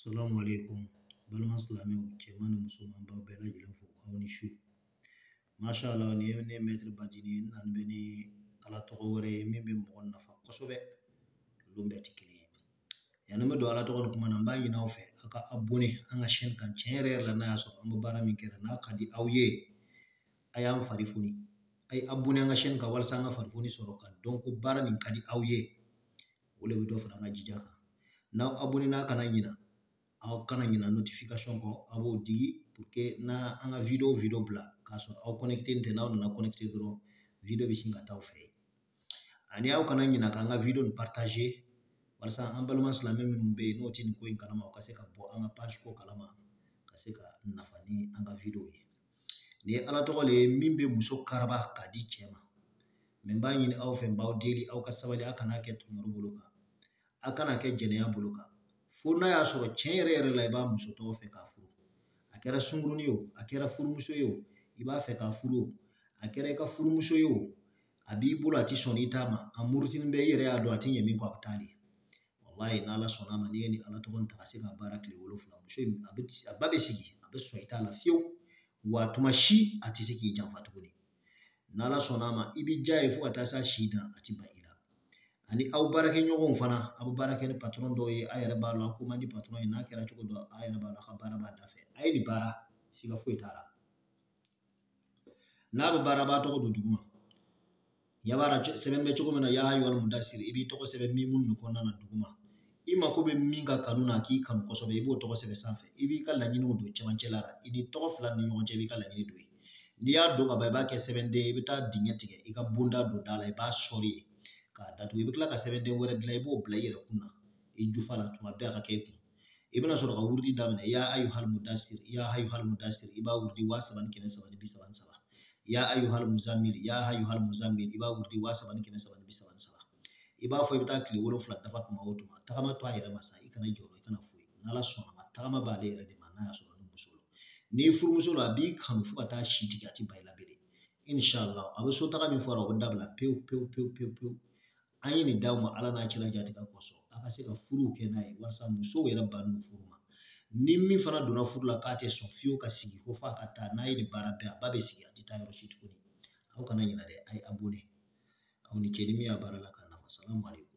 Salamu alaikum balima silamɛw, cɛman ni musoman, b'aw bɛɛ lajɛlen fo, aw ni su. Masha Allah, nin ye ne Maître Badini ye. N nana bɛ ni Ala tɔgɔ wɛrɛ ye min bɛ mɔgɔ nafa kosɛbɛ. Olu bɛɛ tɛ kelen ye. Yanni n bɛ don Ala tɔgɔ ni kuma na, n b'a ɲini aw fɛ aw ka abonné an ka chaîne kan. Tiɲɛ yɛrɛ yɛrɛ la, n'a y'a sɔrɔ an bɛ baara min kɛra n'a ka di aw ye, a y'an fari foni, a ye abonné an ka chaîne kan walasa an ka farifoni sɔrɔ ka dɔn ko baara nin ka di aw ye. O de bɛ dɔ fara an ka jija kan. N'aw abonné n'a kana ɲina, aw kana ɲina notification kɔ, aw b'o digi pour que n'a an ka vidéo bila k'a sɔrɔ aw connecté tɛ, n'aw nana connecté dɔrɔn, vidéo bɛ sin ka taa aw fɛ yen. Ani aw kana ɲina k'an ka vidéo nin partager walasa an balima silamɛ minnu bɛ yen n'o tɛ nin ko in kalama, u ka se ka bɔ an ka page ko kalama, ka se ka nafa ni an ka vidéo ye. Nin ye Ala tɔgɔ le ye min bɛ muso karaba k'a di cɛ ma. Mɛ n b'a ɲini aw fɛ, n b'aw deli, aw ka sabali, aw kana kɛ tɔɲɔli bolo kan, aw kana kɛ jɛnɛya bolo kan, fo n'a y'a sɔrɔ tiɲɛ yɛrɛ yɛrɛ la i b'a muso tɔgɔ fɛ k'a furu. A kɛra sunkurunin ye o, a kɛra furumuso ye o, i b'a fɛ k'a furu o, a kɛra i ka furumuso ye o, a b'i bolo, a ti sɔn i ta ma, a murutinin bɛ, i yɛrɛ y'a dɔn a ti ɲɛ min kɔ, a bɛ taa de. Walayi, n'Ala sɔnna a ma, n'i ye nin Ala tɔgɔ in ta ka se ka baara tile 7, muso in a bɛ a ba bɛ sigi, a bɛ sɔn i t'a la fiyewu, wa tuma si a tɛ se k'i janfa tuguni. N'Ala sɔnna a ma, i bɛ diya ye fo ka taa s'a si dan, a ti ban i la. Ani aw baarakɛɲɔgɔnw fana, aw bɛ baara kɛ ni patron dɔw ye, a yɛrɛ b'a dɔn a ko man di patron ye, n'a kɛra cogo dɔ, a yɛrɛ b'a dɔn a ka baara b'a da fɛ. A ye nin baara, siga foyi t'a la. N'a bɛ baara, a b'a tɔgɔ don duguma. Ɲɛ b'a la sɛbɛn bɛ cogo min na, ya ayyuhal mudassir, i b'i tɔgɔ sɛbɛn min minnu kɔnɔna na duguma. I mako bɛ min ka kanu na k'i kanu kosɛbɛ, i b'o tɔgɔ sɛbɛn sanfɛ. I b'i ka laɲiniw don cɛmancɛ la, i ni tɔgɔ fila ni ɲɔgɔn cɛ, i b'i ka laɲini don yen. N'i y'a don ka ban, i b'a kɛ sɛbɛnden ye, i bɛ taa dingɛ tigɛ, i ka bonda don da la, i b'a sɔri yen k'a datugu. I bɛ tila ka sɛbɛnden wɛrɛ dilan, i b'o bila i yɛrɛ kun na, i jufa la, tuma bɛɛ a ka kɛ i kun. I bɛna sɔrɔ ka wurudi daminɛ, ya ayyuhal mudassir, ya ayyuhal mudassir, i b'a wurudi 3333. Ya ayyuhal muzammil, ya ayyuhal muzammil, i b'a wurudi 3333. I b'a fɔ i bɛ taa tile 7 dafa tuma o tuma, tagama to a yɛrɛ ma sa, i kana jɔrɔ, i kana foyi. N'Ala sɔnna ma, tagama b'ale yɛrɛ de ma. N'a y'a sɔrɔ ni muso la, n'i furumuso la, a b'i kanu fo ka taa si tigɛ, a ti ban i la bilen. Inshallah, a bɛ so taga min fɔra, o bɛ dabila pewu pewu pewu pewu pewu. An ye nin d'aw ma Ala n'a cira jatigɛ kosɔn, a ka se ka furuw kɛ n'a ye walasa musow yɛrɛ bannen furu ma. Ni min fana donna furu la k'a tɛ sɔn fiyewu ka sigi ko f'a ka taa, n'a ye nin baara bɛɛ, a ba bɛ sigi, a tɛ taa yɔrɔ si tuguni. Aw kana ɲinɛ dɛ, a ye abonné. Aw ni ce ni min y'a baara la ka nafa. Salamu alaikum.